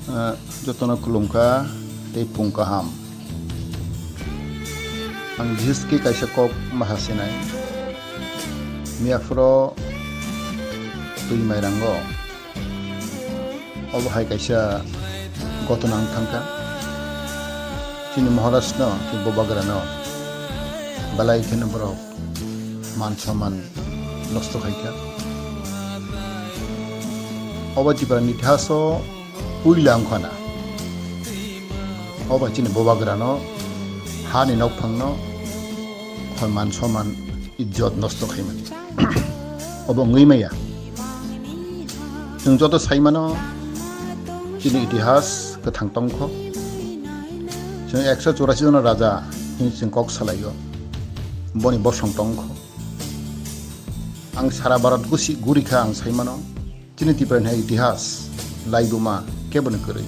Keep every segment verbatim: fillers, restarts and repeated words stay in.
Ah, jotono khulumkha tei pung kaham. Ang bises khe kaisa kok ma sa sinai. Miyaphoro twi mairango. Obo hai kaisa ghotona wng thangkha. Chini Maharajno, chini Bubagrano belai kheno borok man somman nosto khaikha. Obo Tripura ni itihas o puila wngkha na. Obo chini Bubagrano, hani nokphangno, khoi man somman, ijjot nosto khaimani. Obo wngwi maya. Chwng joto saimano, chini itihas kwthang tongkho. Chwng ekso churasi jona raja hwnwi chwng kok salaio. Boni bosong tongkho. Ang sara Bharat gusi gurikha ang saimano. Chini Tripura ni itihas, laibuma, kebo ni kwrwi.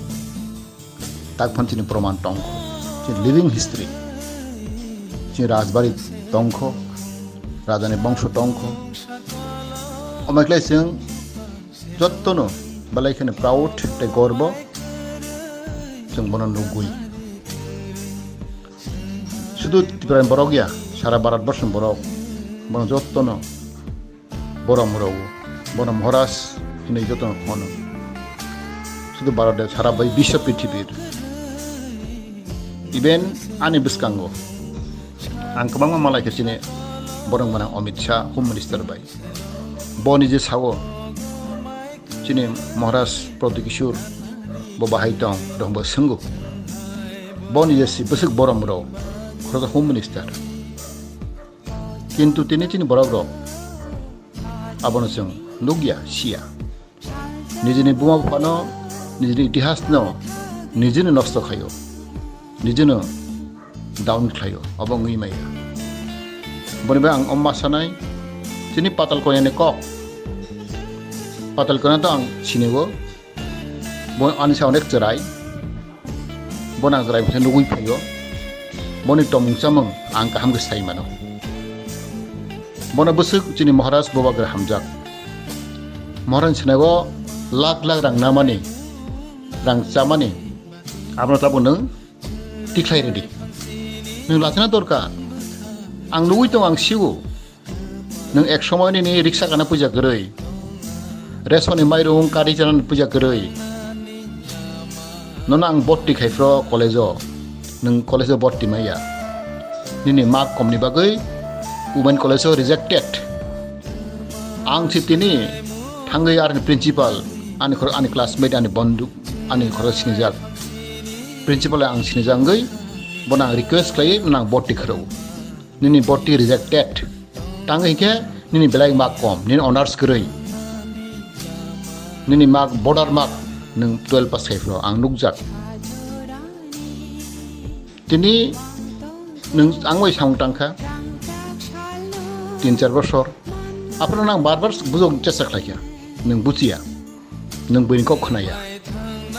Takphano chini proman tongkho. Chini living history. Chini rajbari tongkho. Rajani bongso tongkho. Omo khlai chwng jottono belai kheno proud tei gorbo chwng bono nugwi. Sudu Tripura ni borok ya, sara Bharat borso ni borok. Bono jottono borom rwo, bono Maharaj hinwi jotono hono. Sudu Bharat de sara bai biswa prithibir. Even ani bwskango ang kwbangma malai khe chini borok gwnang Amit Shah, Home Minister bai. Bo nije sao, chini Maharaj Pradyut Kishore bo bahai tong, rwngbo swngo. Bo nije si bwswk borom rwo, khoroksa Home Minister. Kintu tini chini borok rok abono chwng nukya, siya. Nijini buma buphano, nijini itihasno, nijini nosto khaio, nijino down khlaio, obo wngwi maya. Boni bai ang omma sanai, chini Patal Konyani kok. Patal Konya to ang sinigo, bo ani sa onek chwrai. Bo nang chwrai bwsai nugwi phaio. Boni tongmung chamung ang kaham khe sai mano. Bono bwswk chini Maharaj Bubagra hamjak. Maharaj sinago lakh lakh rang namani, rang chamani, abono tabuk nwng tikhlai rwdi. Nwng lachina dorkar. Ang nugwi tongo, ang sigo. Nwng ek somoy nini riksa kana puja kwrwi, ration ni mairum kari chana puja kwrwi. Nono ang borti khai phro college o, nwng college o borti maya. Nini mark kom ni bagwi women college o rejected. Ang si tini thangwi arni principal, ani khoro, ani classmate, ani bondhu, ani khoro sinijak. Principal ang sinijak wngwi bono ang request khlaiwi bono ang borti khoro. Nini borti rejected. Tang hinkhe nini belai mark kom, nini honors kwrwi. Nini mark, border mark, nwng twelve pass khai phano ang nukjak. Tini nwng ang bai samung tangkha tin char bosor. Aphano nang bar bar bujok chesta khlaikha. Nwng buchiya. Nwng buini kok khwnaya.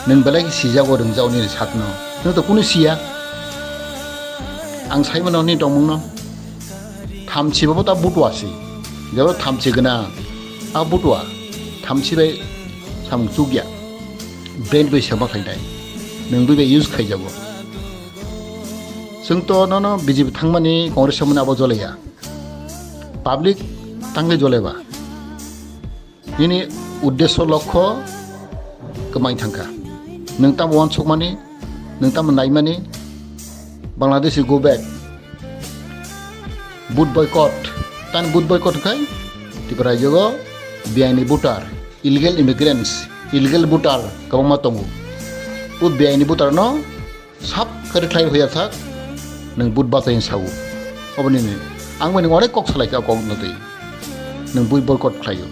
Nwng belai khe sijago rwngjago nini sakno. Nwng to kunu siya. Ang saimano nini tongmungno. Thamchi bobo ta butua si. Jebo thamchi gwnang. A butua. Thamchi bai samung chukya. Brain bai sema khlainai. Nwng bui bai use khaijago. Chwng to nono B J P thangmani, Congress thangmani abo jolaiya. Public tangwi jolaiba. Nini uddesho lokho kwmai thangkha. Nwng tamo uansukmani, nwng tamo naimani, Bangladeshi go back. Vote boycott. Tan vote boycott khai Tripura rajyogo biaini voter, illegal immigrants, illegal voter kwbangma tongo. O biaini voter no sab kari khlai hoya thak, nwng vote bachai sao. Oboni ni ang bai nwng onek kok salai kha, kok no twi. Nwng vote boycott khlaio.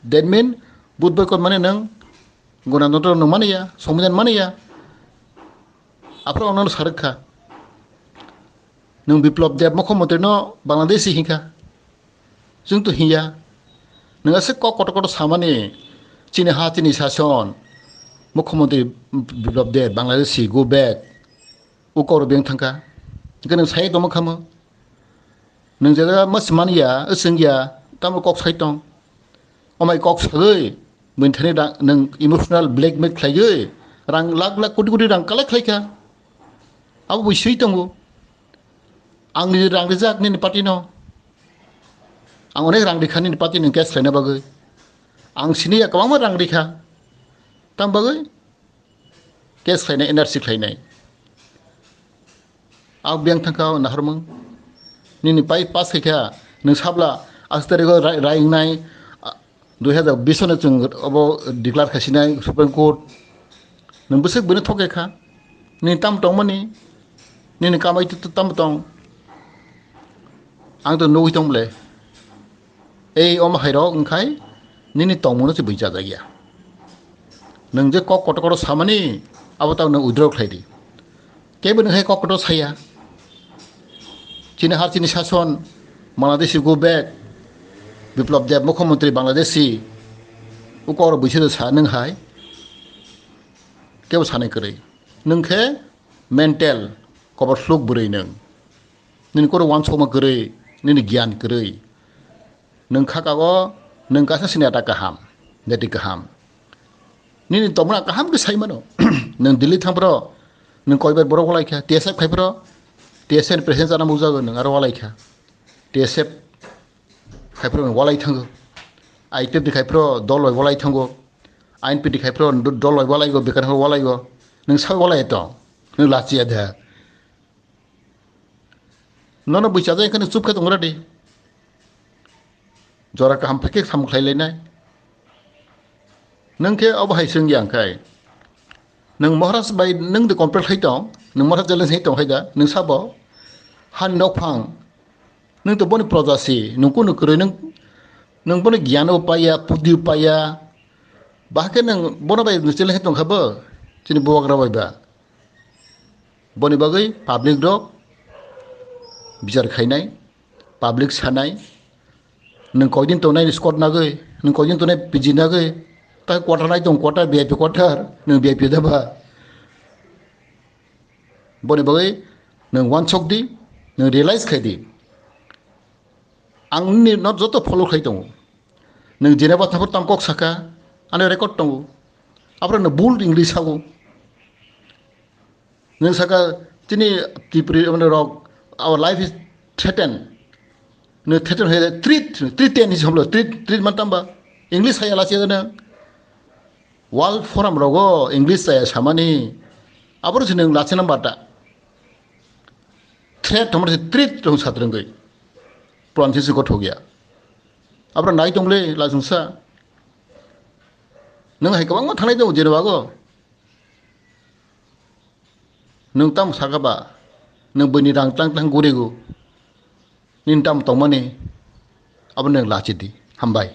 That mean, vote boycott mane nwng Gonatantro nwng maniya, Songbidan maniya. Aphuru ang nono sarwk kha. Nwng Biplab Deb mukhyamantri no Bangladeshi hinkha. Chwng to hinya. Nwng aswk kok kotor kotor samani, chini ha, chini sason, mukhyamantri Biplab Deb, Bangladeshi, go back. O kok rok beng thangkha. Hwnkhe nwng sai tongma kha mo. Nwng je jaga ma swmani ya, swng ya, tamo kok sai tong. Omai kok sagwi, buini thani da-, nwng emotional blackmail khlaiwi, Rang lakh lakh koti koti rang collect khlai kha. Abo bo swi tongo. Ang ni rang rijak nini party no. Ang onek rang rikha nini party no case khlaina bagwi. Ang sini ya kwbangma rang rikha. Tam bagwi case khlainai, N R C khlainai. Ang biyang thangkha o naharmung. Nini pai pass khaikha, nwng sabla astario rai, rai wngnai, ah, dui hazar bish no chwng obo declare khaisinai Supreme Court. Nwng bwswk bwino thok kha. Nini tam tongmani, nini kamai tu, tu tam tong. Ang to nugwi tong ble. Ei omo hai rok wngkhai nini tongmungno se bui chajak ya. Nwng je kok kotor kotor samani abo tak nwng withdraw khlai di. Kebo nwng hai kok kotor saya. Chini har chini sason Bangladeshi go back. Biplab Deb mukhyamantri Bangladeshi. U kok rok buisu sa nwng hai. Kebo sanai kwrwi. Nwng khe mental kobor sluk bwrwi nwng. Nini koro wansokma kwrwi, nini giyan kwrwi. Nwng kha kago, nwng kasa sini ata kaham, neti kaham. Nini tomra kaham khe sai mano. Nwng Delhi thang phro, nwng koibar borok walai kha, T S F khai phro, T S F ni president chana mukjago nwng aro walai kha. T S F khai phro nwng walai thango. I P F T khai phro dol bai walai thango. I N P T khai phro do-, dol bai walai go, bekar walai go. Nwng sai walai to, nwng lachiya da. Nono bui chajak khe nwng chup khe tong radi. Jora kaham phai khe sam khlai lainai. Nwng khe obo hai swng yang khai. Nwng Maharaj bai nwng de compare khai tong, nwng Maharaj challenge hai tong hai da, nwng sabo. Han nok phang. Nwng to boni proja si, nwng kunu kwrwi nwng, nwng boni giyan o paiya, pudi o paiya. Bahai khe nwng bono bai nwng challenge hai tong kha bo, chini bubagra bai ba. Boni bagwi public rok bichar khainai, public sanai, nwng koidin tongnai squad nagwi, nwng koidin tongnai P G nagwi, ta quarter nai tong quarter, V I P quarter, nwng V I P da ba. Boni bagwi nwng wansok di, nwng realize khai di. Ang nini no joto follow khai tongo. Nwng Geneva thangphuru tam kok saka, ani record tongo. Aphuru nwng bul English sago. Nwng saka chini Tripuri mane rok, our life is threatened. Nwng threaten hai threat, threaten hi samlo, threat, threat man tamba. English hai ala chegana. World Forum rogo English chaya samani. Aboro se nwng lachina bata. Threat thomor se threat rong satrengoi. Pronunciation ko thogya. Abra nai tongle la jungsa. Nwng hai kwbangma thangnai tongo Geneva go. Nwng tamo saka ba? Nwng buini rang tlang tlang gurigo. Nini tamo tongmani? Abo nwng lachi di. Hambai.